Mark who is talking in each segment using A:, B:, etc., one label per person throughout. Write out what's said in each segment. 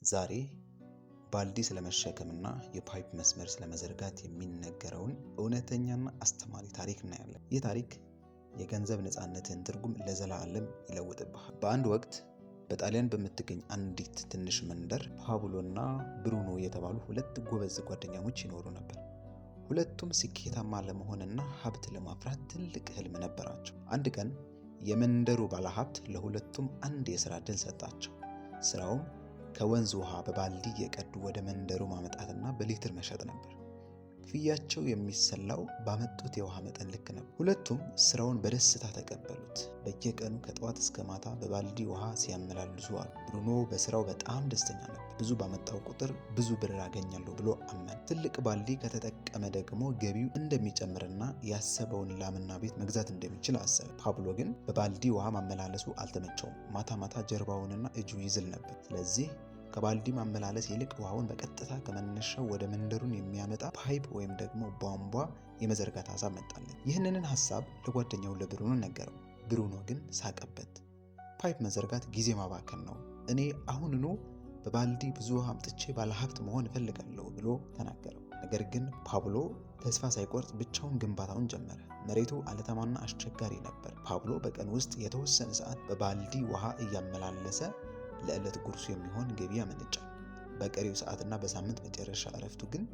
A: ዛሬ ባልዲ ስለመሸከምና የ pipe መስመር ስለመዘርጋት የሚነገረውን እውነተኛና አስተማሪ ታሪክ እናያለን። ይህ ታሪክ የገንዘብ ነፃነትን ትርጉም ለዘላለም ይለውጥብሃል። በአንድ ወቅት በጣሊያን በምትገኝ አንዲት ትንሽ መንደር ፓብሎና ብሩኖ የተባሉ ሁለት ጎበዝ ጓደኛሞች ይኖሩ ነበር። ሁለቱም ስኬታማ ለመሆንና ሀብት ለማፍራት ትልቅ ህልም ነበራቸው። አንድ ቀን የመንደሩ ባለሀብት ለሁለቱም አንድ የሥራ ዕድል ሰጣቸው። ስራውም ከወንዝ ውሃ በባልዲ እየቀዱ ወደ መንደሩ ማመጣትና በሊትር መሸጥ ነበር። ክፍያቸው የሚሰላው ባመጡት የውሃ መጠን ልክ ነበር። ሁለቱም ስራውን በደስታ ተቀበሉት። በየቀኑ ከጠዋት እስከ ማታ በባልዲ ውሃ ሲያመላልሱ አሉ። ብሩኖ በስራው በጣም ደስተኛ ነበር። ብዙ ባመጣው ቁጥር ብዙ ብር አገኛለሁ ብሎ አመነ። ትልቅ ባልዲ ከተጠቀመ ደግሞ ገቢው እንደሚጨምርና ያሰበውን ላምና ቤት መግዛት እንደሚችል አሰበ። ፓብሎ ግን በባልዲ ውሃ ማመላለሱ አልተመቸውም። ማታ ማታ ጀርባውንና እጁ ይዝል ነበር። ስለዚህ ከባልዲ ማመላለስ ይልቅ ውሃውን በቀጥታ ከመነሻው ወደ መንደሩን የሚያመጣ pipe ወይም ደግሞ ቧንቧ የመዘርጋት ሀሳብ መጣለት። ይህንን ሀሳብ ለጓደኛው ለብሩኖ ነገረው። ብሩኖ ግን ሳቀበት። Pipe መዘርጋት ጊዜ ማባከን ነው፣ እኔ አሁንኑ በባልዲ ብዙ ውሃ አምጥቼ ባለሀብት መሆን እፈልጋለሁ ብሎ ተናገረው። ነገር ግን ፓብሎ ተስፋ ሳይቆርጥ ብቻውን ግንባታውን ጀመረ። መሬቱ አለታማና አስቸጋሪ ነበር። ፓብሎ በቀን ውስጥ የተወሰነ ሰዓት በባልዲ ውሃ እያመላለሰ ለዕለት ጉርሱ የሚሆን ገቢ ያመነጫል። በቀሪው ሰዓትና በሳምንት መጨረሻ እረፍቱ ግን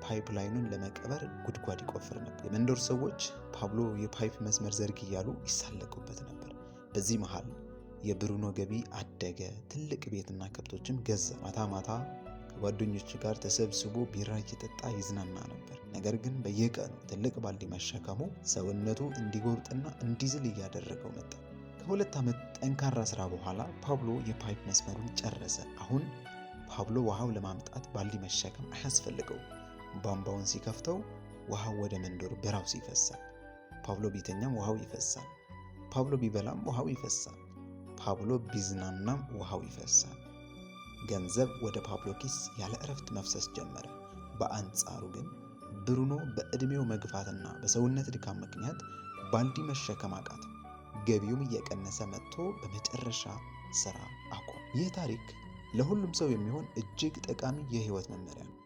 A: pipeline ኑን ለመቅበር ጉድጓድ ይቆፍር ነበር። የመንደሩ ሰዎች ፓብሎ የ pipe መስመር ዘርጊ እያሉ ይሳለቁበት ነበር። በዚህ መሃል የብሩኖ ገቢ አደገ። ትልቅ ቤትና ከብቶችም ገዛ። ማታ ማታ ከጓደኞቹ ጋር ተሰብስቦ ቢራ እየጠጣ ይዝናና ነበር። ነገር ግን በየቀኑ ትልቅ ባልዲ መሸከሙ ሰውነቱ እንዲጎብጥና እንዲዝል እያደረገው መጣ። ከ2 ዓመት ጠንካራ ስራ በኋላ ፓብሎ የ pipe መስመሩን ጨረሰ። አሁን ፓብሎ ውሃው ለማምጣት ባልዲ መሸከም አያስፈልገው። ቧንቧውን ሲከፍተው ውሃው ወደ መንደሩ በራሱ ይፈሳል። ፓብሎ ቢተኛም ውሃው ይፈሳል። ፓብሎ ቢበላም ውሃው ይፈሳል። ፓብሎ ቢዝናናም ውሃው ይፈሳል። ገንዘብ ወደ ፓብሎ ኪስ ያለ እረፍት መፍሰስ ጀመረ። በአንጻሩ ግን ብሩኖ በዕድሜው መግፋትና በሰውነት ድካም ምክንያት ባልዲ መሸከም አቃተው። ገቢውም እየቀነሰ መጥቶ በመጨረሻ ስራ አቆመ። ይህ ታሪክ ለሁሉም ሰው የሚሆን እጅግ ጠቃሚ የህይወት መመሪያ ነው።